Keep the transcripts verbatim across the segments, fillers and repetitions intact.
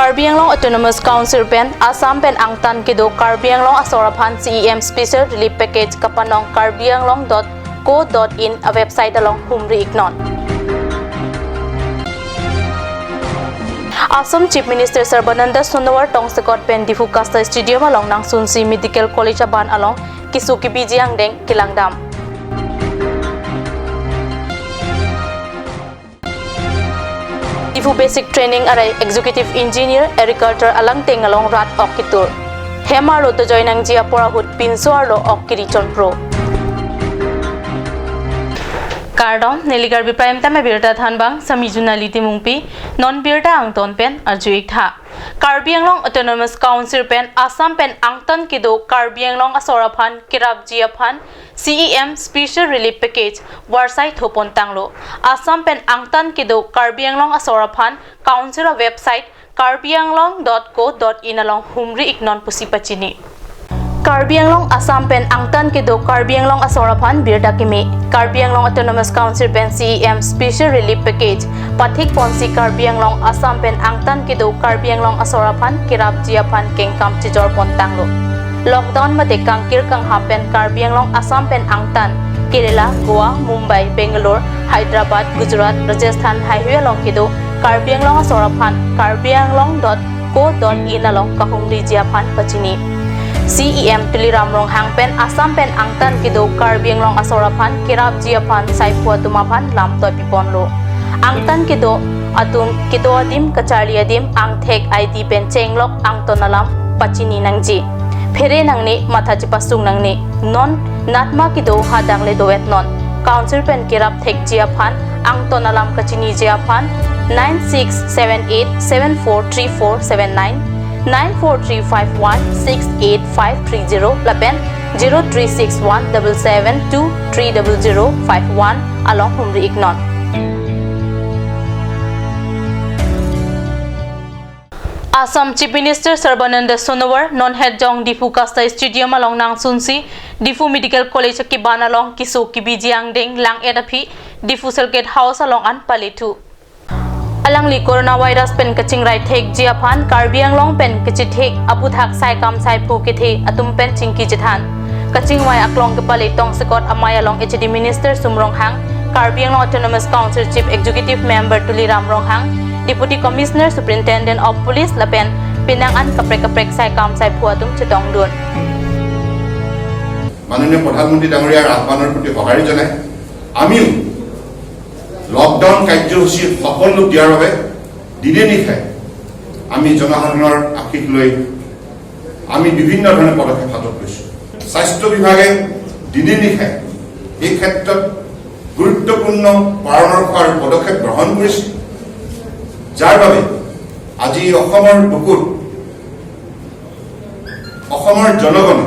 Karbi Anglong Autonomous Council pen Assam pen angtan kedo Karbi Anglong asor aphan C E M Special Relief Package kapanong karbianglong dot co dot in a website along humri iknon. Assam Chief Minister Sarbananda Sonowal tongsekot pen Diphu Kasta Stadium along nangsunsi Medical College aban along keso kebiji angdeng kelangdam. Diphu Basic Training arai Executive Engineer Agriculture alangteng along rat ok ketur. Hem arlo dojoi nangji apor ahut pinso arlo ok kiri chonpro. Kardom, neli Karbi Prime Time abirta thanbang, sami Junali Timungpi, non birta angton pen arju iktha. Karbi Anglong Autonomous Council pen Assam pen angtan kedo Karbi Anglong asor aphan kerapji aphan C E M Special Relief Package varsai thopon tanglo. Assam pen angtan kedo Karbi Anglong asor aphan Council a website karbianglong dot co dot in along humri iknon pusi pachini. Karbi Anglong Assam pen angtan kedo Karbi Anglong asor aphan birta keme. Karbi Anglong Autonomous Council pen C E M Special Relief Package pathik ponsi Karbi Anglong Assam pen angtan kedo Karbi Anglong asor aphan kerapji aphan kengkam chejor pon tanglo. Lockdown mate kangkir kanghap pen Karbi Anglong Assam pen angtan Kerala, Goa, Mumbai, Bangalore, Hyderabad, Gujarat, Rajasthan haihui along kedo Karbi Anglong asor aphan karbianglong dot co dot in along kahumriji aphan pachini. C E M Tuliram Ronghang pen Assam pen angtan kedo Karbi Anglong asor aphan kerapji aphan saiphu atum aphan lamtoi piponlo. Angtan kedo atum kedo adim kacharli adim angthek I D pen chenglok angton alam pachini nangji. Phere nangne, matha chepasung nangne. Non natma kedo hadak le doet non. Council pen kerap thekji aphan angton alam kachiniji aphan nine six seven eight seven four three four seven nine, nine four three five one six eight five three zero lapen zero three six one double seven two three double zero five one along humri iknon. Assam Chief Minister Sarbananda Sonowal non hetjong Diphu Kasta Stadium along nangsunsi Diphu Medical College akiban along keso kebiji angdeng lang-et aphi Diphu Circuit House along an palethu. Alangli coronavirus pen kachingrai thekji aphan Karbi Anglong pen kachithek aputhak saikam saiphu kethe atum pen chingki chethan. Kachingvai aklong kepale tongsekot amei along H A D Minister Sum Ronghang, Karbi Anglong Autonomous Council Chief Executive Member Tuliram Ronghang, Deputy Commissioner Superintendent of Police lapen penang an kaprek kaprek saikam saiphu atum chetongdun. মাননীয় প্ৰধানমন্ত্ৰী ডাঙৰীয়াৰ আহ্বানৰ প্ৰতি সঁহাৰি জনাই আমিও লকডাউন কাৰ্যসূচী সফল ৰূপ দিয়াৰ বাবে দিনে নিশাই আমি জনসাধাৰণৰ আশীষ লৈ আমি বিভিন্ন ধৰণৰ পদক্ষেপ হাতত লৈছো। স্বাস্থ্য বিভাগে দিনে নিশাই এই ক্ষেত্ৰত গুৰুত্বপূৰ্ণ পৰামৰ্শ আৰু পদক্ষেপ গ্ৰহণ কৰিছে, যাৰ বাবে আজি অসমৰ বুকুত অসমৰ জনগণে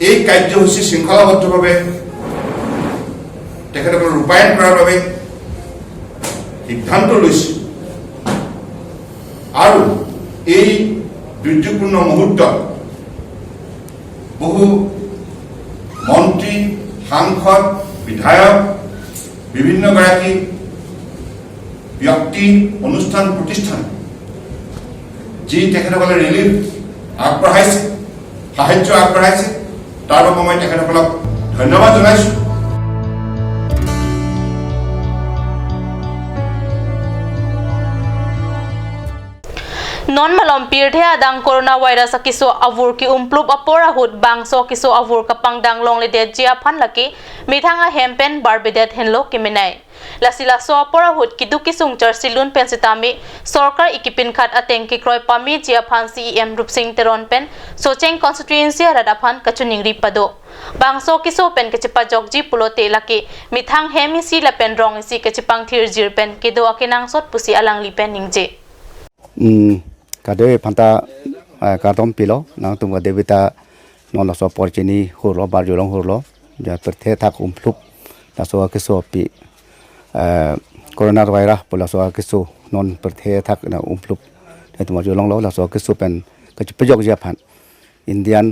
এই কাৰ্যসূচী শৃংখলাবদ্ধভাৱে তেখেতসকলে ৰূপায়ণ কৰাৰ বাবে সিদ্ধান্ত লৈছে। আৰু এই দুৰ্যোগপূৰ্ণ মুহূৰ্তত বহু মন্ত্ৰী, সাংসদ, বিধায়ক, বিভিন্নগৰাকী ব্যক্তি, অনুষ্ঠান, প্ৰতিষ্ঠান যি তেখেতসকলে ৰিলিফ আগবঢ়াইছে, সাহায্য আগবঢ়াইছে, তাৰ বাবে মই তেখেতসকলক ধন্যবাদ জনাইছো। Non malom pirthe adang coronavirus akeso avur ke-umplup apor ahut bangso keso avur kapangdang longledetji aphan lake methang ahem pen barbedet henlo kemenei. Lasi laso apor ahut keduk kesung charsilun pen sitame sorkar ikipin khat ateng kekroi pameji aphan C E M Rupsing Teron pen Socheng constituency arat aphan kachiningri pado. Bangso keso pen kachepajokji pulote lake methang hem isi lapen rong isi kachepangthirjir pen kedo akenangsot pusi alangli pen ningje. Hmm, kado-an aphanta, eh, kardom pilo, nangtum kadokave ta non laso apor chini hurlo, barjulong hurlo, ja pirthe athak umplup, laso akeso api, eh, coronavirus pu laso akeso non pirthe athak na umplup. Netum arjulonglo, laso akeso pen kachepajokji aphan Indian,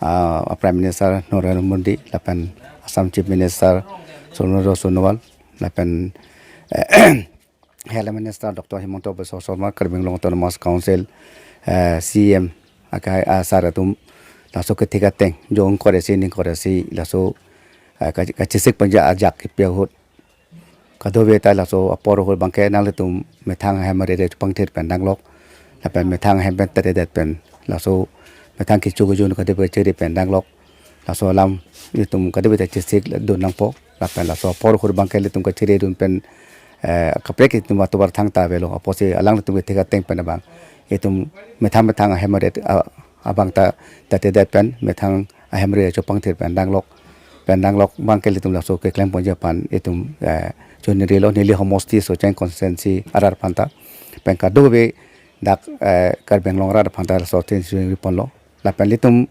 ah, Prime Minister Narendra Modi, lapen Assam Chief Minister Sarbananda Sonowal, lapen, eh, Health Minister Doctor Himanta Biswa Sarma, Karbi Anglong Autonomous Council, eh, C M, akai asar atum laso kethek ateng, jong kore si, ning kore si, laso, eh, ka-, kachesik ponji ajak kipi ahut. Kadokave ta laso apor ahut abangke nanglitum methang ahem arere chepangthir pen danglok. Lapen methang ahem pen teredet pen, laso methang kecho kejun kadokave chere pen danglok. Laso alam itum kadokave ta chesik dun nangpo. Lapen laso apor ahut abangke ilitum kachere dun pen, eh, kaprek itum atovar thangta avelo. Apotsi alanglitum kethek ateng pen abang itum methang methang ahem arere, ah, abang ta, ta teredet pen methang ahem arere chepangthir pen danglok. Pen danglok abangke ilitum laso keklem ponji aphan itum, eh, choningri lo, neli homosti Socheng constituency arat aphan ta. Pen kadokave dak, eh, Karbi Anglong arat aphan ta laso tin choningri ponlo. Lapen ilitum,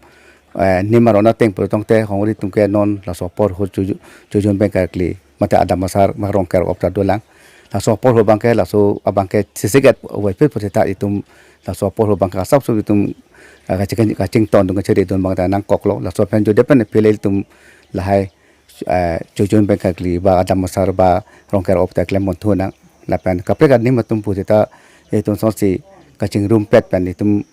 eh, nimarona ateng pulotangte hong ilitum ke non laso apor ahut chuju-, chojun pen karkli mate adam asar ma rong kerok ta dolang. Laso apor ahut abangke laso abangke chesik et wai pil putita itum laso apor ahut abangke asapso itum, eh, kaching, kachington dun kachere dun abang ta nangkoklo. Laso pen jode pen pele itum lahai, eh, chojun pen karkli ba adam asar ba rong kerok ta klem monthu nang. Lapen kaprek adim atum putita itum sonsi kachingrumpet pen itum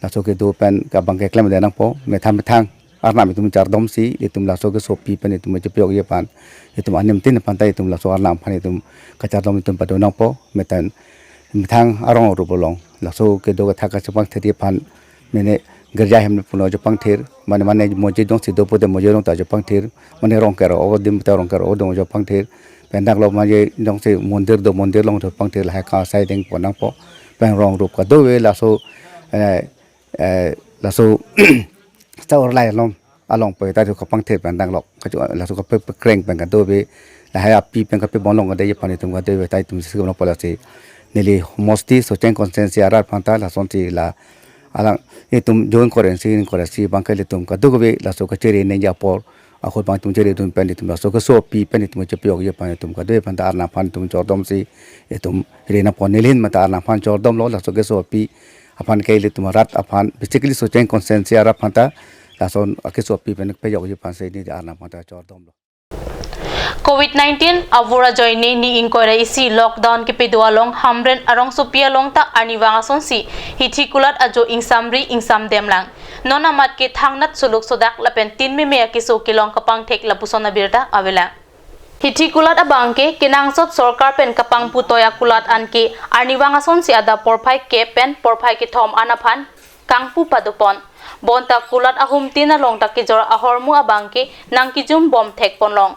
laso kedo pen abangke klemde nangpo, methang methang arnam itum chardomsi itum laso kesopi pen itum chepajokji aphan, itum anim tin aphan ta itum laso arnam aphan itum kachardom itum pado nangpo, methang methang arong rup along laso kedo kethak kachepangthirji aphan, mane girja ahem pen chepangthir, mane, mane mosque jongsi do pute mosque along ta chepangthir, mane rong kerok adim ta rong kerok adim chepangthir, pen danglok mane jongsi mondir do mondir along chepangthir, lahai ka asai dengpon nangpo. Pen rong rup kadokave laso, eh, eh, laso chaur lai along, along pen ta itum kapangthir pen danglok, kachu-, laso kape-, pekreng pen kadokave, lahai api pen kapebonlong kadokave aphan itum kadokave ta itum sisi kono pola si. Neli homosti Socheng constituency arat aphan ta lasonsi la alang itum jong kore si, ning kore si abangke ilitum kadokave laso kachere nangji apor ahut abang itum chere dun pen itum laso kesopi pen itum chepajokji aphan itum kadokave aphan ta arnam aphan itum chardomsi itum ri nangpo, neli hin mate arnam aphan chardomlo laso kesopi aphan ke ilitum arat aphan, basically Socheng constituency arat aphan ta lason akesopi pen pajokji aphan si neli arnam aphan ta chardomlo. Covid nineteen avur ajoine ni ingkoi ra isi lockdown kepedo along Hamren arongsopi along ta arnivang asonsi hithi kulat ajo ingsamri ingsamdem lang. Non amat ke thangnat suluk sodak lapen tin meme akeso kelong kapangthek lapuson abirta avelang. Hithi kulat abangke kenangsot sorkar pen kapangputoi akulat anke arnivang asonsi adap porphai kep pen porphai kethom an aphan kangpu padopon. Bonta kulat ahum tin along ta kejor ahormu abangke nangkejum bom thekponlong.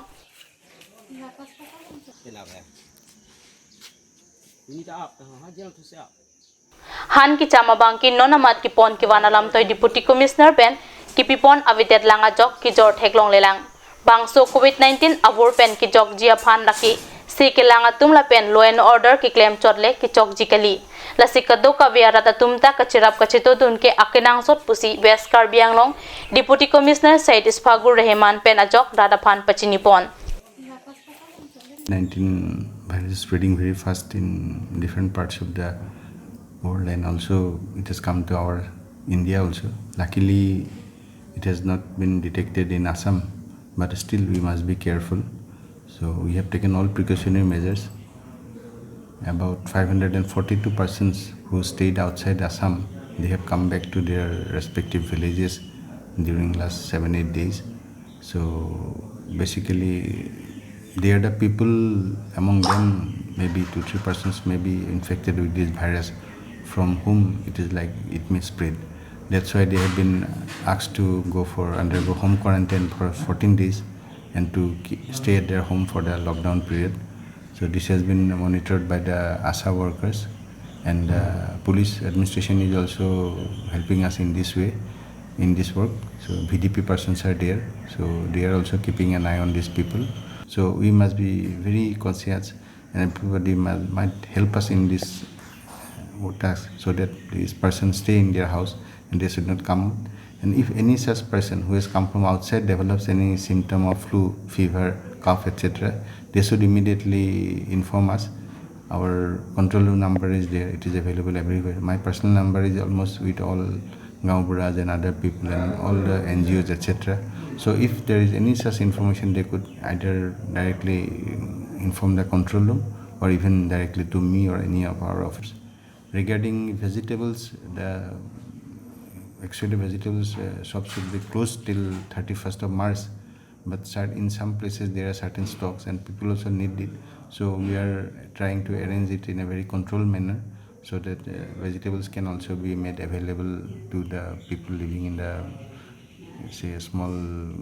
Han kecham abangke non amat kepon kevan alamtoi Deputy Commissioner pen kepipon avedet lang ajok kejor theklonglelang. Bangso Covid nineteen avur pen kejokji aphan lake se kelang atum lapen law and order keklem chotle kechokji kali. Lasi kadokave arat atum ta kacherap kacheto dun ke akenangsot pusi West Karbi Anglong Deputy Commissioner Syed Ishfaqur Rehman pen ajok rat aphan pachinipon. Nineteen virus is spreading very fast in different parts of the world, and also it has come to our India also. Luckily, it has not been detected in Assam, but still we must be careful. So we have taken all precautionary measures. About five hundred and forty-two persons who stayed outside Assam, they have come back to their respective villages during last seven, eight days. So basically, they are the people, among them maybe two, three persons may be infected with this virus from whom it is like it may spread. That's why they have been asked to go for, undergo home quarantine for fourteen days and to ki-, stay at their home for the lockdown period. So this has been monitored by the ASHA workers, and uh, police administration is also helping us in this way, in this work. So V D P persons are there, so they are also keeping an eye on these people. So we must be very conscious, and everybody mu-, might help us in this uh, task, so that these persons stay in their house and they should not come out. And if any such person who has come from outside develops any symptom of flu, fever, cough, et cetera, they should immediately inform us. Our control room number is there, it is available everywhere. My personal number is almost with all gaonburas and other people and all the N G Os, et cetera. So if there is any such information, they could either directly inform the control room or even directly to me or any of our officers. Regarding vegetables, the, actually vegetables, uh, shops should be closed till thirty-first of March, but cer-, in some places there are certain stocks and people also need it. So we are trying to arrange it in a very controlled manner so that, uh, vegetables can also be made available to the people living in the, say, small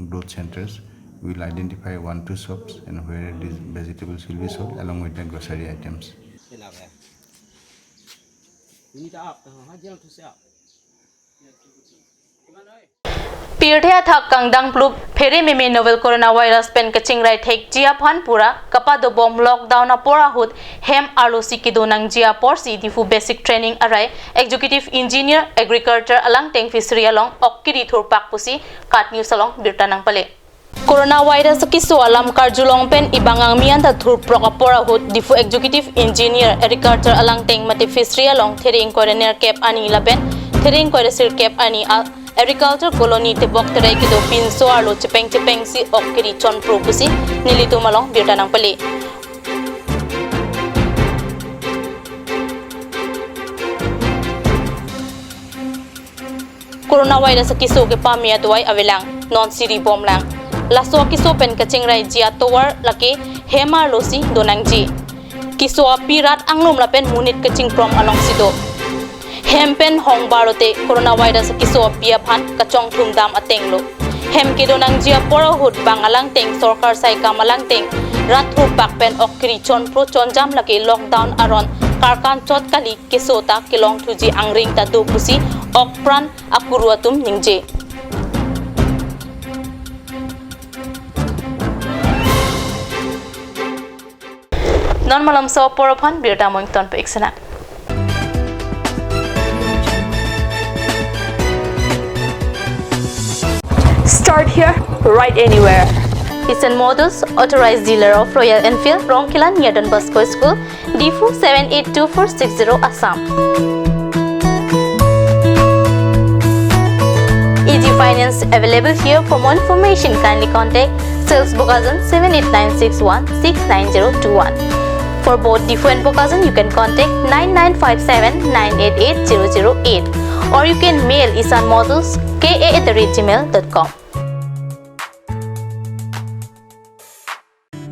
growth centers. We'll identify one, two shops and where these vegetables will be sold along with the grocery items. Pirthe athak kangdang plup phere meme novel coronavirus pen kachingrai thekji aphan pura kapadobom lockdown apor ahut hem arlosi kedo nangji aporsi Diphu Basic Training Arai Executive Engineer Agriculture alangteng Fishery along ok kiri thurpak pusi KAT News along birta nangpale. Coronavirus keso alam karjulong pen ibang angmi anta thurprok apor ahut Diphu Executive Engineer Agriculture alangteng mate Fishery along thereng ingkoi ra nerkep arni lapen thereng ingkoi ra sirkep arni a Agriculture Colony Tebok Terai kedo pinso arlo chepeng chepengsi ok kiri chonpro pusi nelitum along birta nangpale. Coronavirus akeso kepame atwai avelang, non siri bomlang. Laso akeso pen kachingraiji atovar lake hem arlosi do nangji. Keso api rat anglum lapen monit kachingprom alongsi do. Hem pen hong barlote coronavirus akeso api aphan kachongthum dam atenglo. Hem kedo nangji apor ahut bang alangteng sorkar saikam alangteng rat thurpak pen ok kiri chonpro chonjam lake lockdown aron karkan chot kali keso ta kelongthuji angring ta do pusi okpran akuru atum ningje. Non malomso apor aphan birta mo ingtonpik sena. Start here, ride anywhere. Isan Motors, authorized dealer of Royal Enfield, Rongkhelan near Don Bosco School, Diphu seven eight two four six zero, Assam. Easy finance available here. For more information, kindly contact Sales Bokajan seven eight nine six one six nine zero two one. For both Diphu and Bokajan, you can contact nine nine five seven nine eight eight zero zero eight, or you can mail isan motors K A at the rate gmail dot com.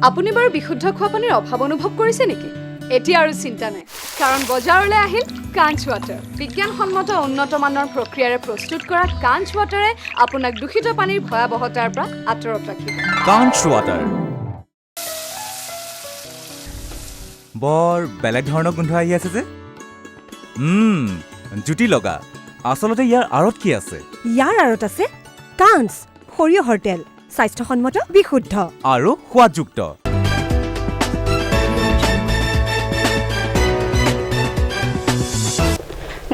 আপুনি বাৰু বিশুদ্ধ খোৱা পানীৰ অভাৱ অনুভৱ কৰিছে নেকি? এতিয়া আৰু চিন্তা নাই, কাৰণ বজাৰলৈ আহিল কাঞ্চ ৱাটাৰ। বিজ্ঞানসন্মত উন্নত মানৰ প্ৰক্ৰিয়াৰে প্ৰস্তুত কৰা কাঞ্চ ৱাটাৰে আপোনাক দূষিত পানীৰ ভয়াৱহতাৰ পৰা আঁতৰত ৰাখিব। কাঞ্চ ৱাটাৰ। বৰ বেলেগ ধৰণৰ গোন্ধ আহি আছে যে। উম, জুতি লগা। আচলতে ইয়াৰ আঁৰত কি আছে? ইয়াৰ আঁৰত আছে কাঞ্চ, সৰিয়হৰ তেল, স্বাস্থ্যসন্মত, বিশুদ্ধ। আৰু সোৱাদযুক্ত।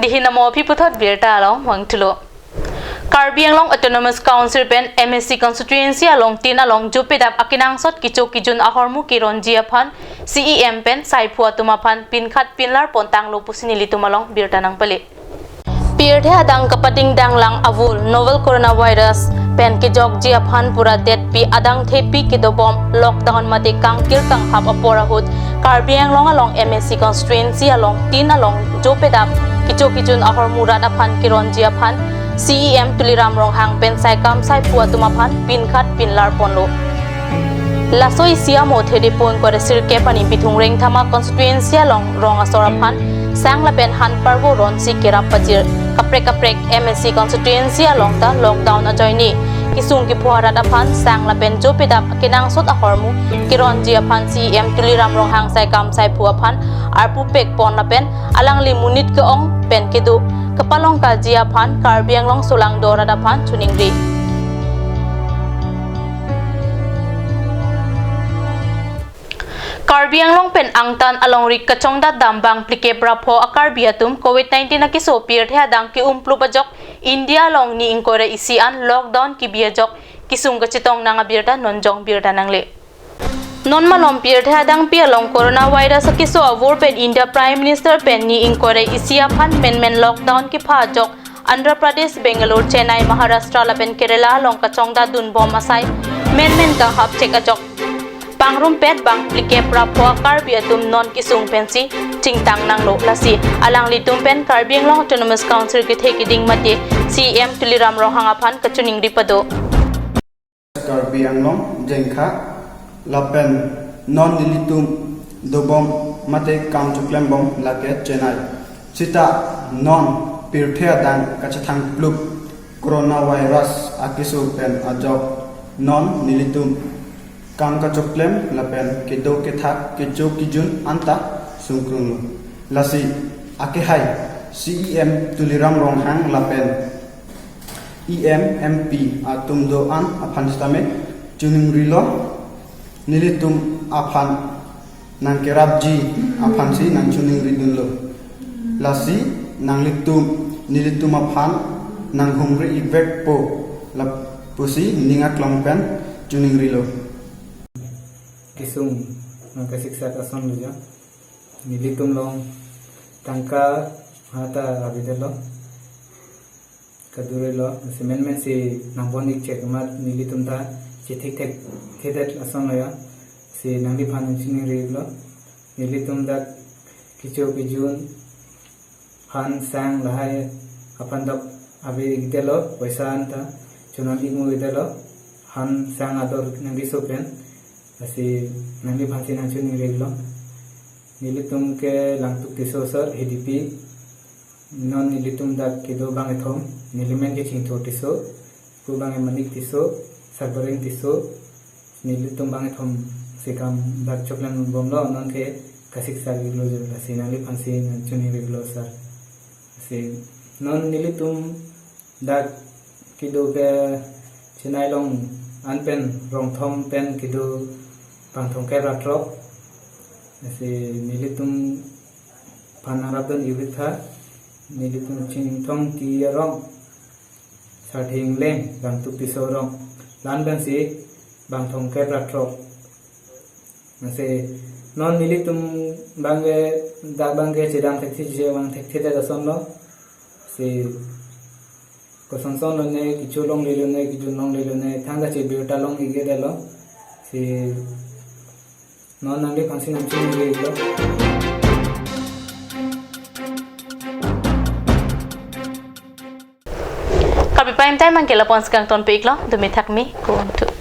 Dihin amo aphi puthot birta along vangthulo. Karbi Anglong Autonomous Council pen M A C constituency along tin along jopedap akenangsot kecho kejun ahormu keronji aphan C E M pen saiphu atum aphan pinkhat pinlar pontanglo pusi nelitum along birta nangpale. Pirthe adang kapadingdang lang avur novel coronavirus pen kejokji aphan pura detpi adang thepi kedobom lockdown mate kangkir kanghap apor ahut Karbi Anglong along M A C constituency along tin along jopedap kecho kejun ahormu rat aphan keronji aphan C E M Tuliram Ronghang pen saikam saiphu atum aphan pinkhat pinlar ponlo. Laso isi amo thede pon kore sirkep ani Bithung Rengthama constituency along rong asor aphan sang lapen han parvo ronsi kerap pajir kaprek kaprek M A C constituency along ta lockdown ajoine kesung kepho arat aphan sang lapen jopedap kenangsot ahormu keronji aphan C E M Tuliram Ronghang saikam saiphu aphan arpu pek pon lapen alangli monit ke-ong pen kedo kapalongkaji aphan Karbi Anglong solangdo arat aphan choningri. Karbi Anglong pen angtan alongri kachongdat dambang phlikep ra pho a-Karbi atum covid nineteen akeso pirthe adang ke-umplup ajok India along ni ingkoi ra isi an lockdown kebi ajok kesung kachetong nang abirta non jong birta nangle. Non malom pirthe adang pi along coronavirus akeso avur pen India Prime Minister pen ni ingkoi ra isi aphan menmen lockdown kepha ajok Andhra Pradesh, Bangalore, Chennai, Maharashtra lapen Kerala along kachongdat dunbom asai menmen kanghap chek ajok. pangrumpet bang phlikep ra pho a-Karbi atum non kesung pensi chingtang nanglo. Lasi alanglitum pen Karbi Anglong Autonomous Council kethe kiding mate C E M Tuliram Ronghang aphan kachiningri pado. Karbi Anglong Jengkha lapen non nelitum dobom mate kam choklembom lake Chennai. Sita non pirthe adang kachethang plup coronavirus akeso pen ajok non nelitum kam kachoklem lapen kedo kethak kecho kejun anta sungkrunglo. Lasi akehai C E M Tuliram Ronghang lapen E M, M P atum do-an aphan sitame chiningrilo, nelitum aphan nangkerapji aphansi nangchiningridunlo. Lasi nanglitum nelitum aphan nanghumri-ikvekpo lapusi ning aklong pen chiningrilo. Kesung nangkasiksak ason luja. Nelitum along tangka hata avedetlo. Kadurelo, si menmen si nangbon-ik chek amat nelitum ta chethik thekthedet ason lo ya. Si nangliphan nangchiningrilo. Nelitum dak kecho kejun han sang lahai aphan dok ave-ikdetlo, poisa anta chonam-ik mu-ikdetlo, han sang ador nangkeso pen. Lasi nangliphansi nangchiningrilo. Nelitum ke Langtuk Tisso sir, H D P. Non nelitum dak kedo bangkethom, nelimen ke Chingthur Tisso, pu bangke Manik Tisso, Sarbareng Tisso, nelitum bangkethom si kam dak choklembomlo, non ke kasiksak-iklo jo, lasi nangliphansi nangchiningrilo sir. Si non nelitum dak kedo ke Chennai along an pen rongthom pen kedo bang thomkep ra throk. Si nelitum aphan nangrapdun-ik tha, nelitum Chinthong T arong, Sarthe Engleng, Langtuk Tisso arong, la-an pensi bang thomkep ra throk. Lasi non nelitum bangke, dak bangke chedam thekthe, chevang thekthedet ason lo. Si kosonson lone, kecho longle lone, kejun longle lone, thangta chebirta long-ikdetlo. Si non nangliphansi nangchiningrilo. Karbi Prime Time anke lapu-an si kangtonpi-iklo, dumi thakmi, kunthu.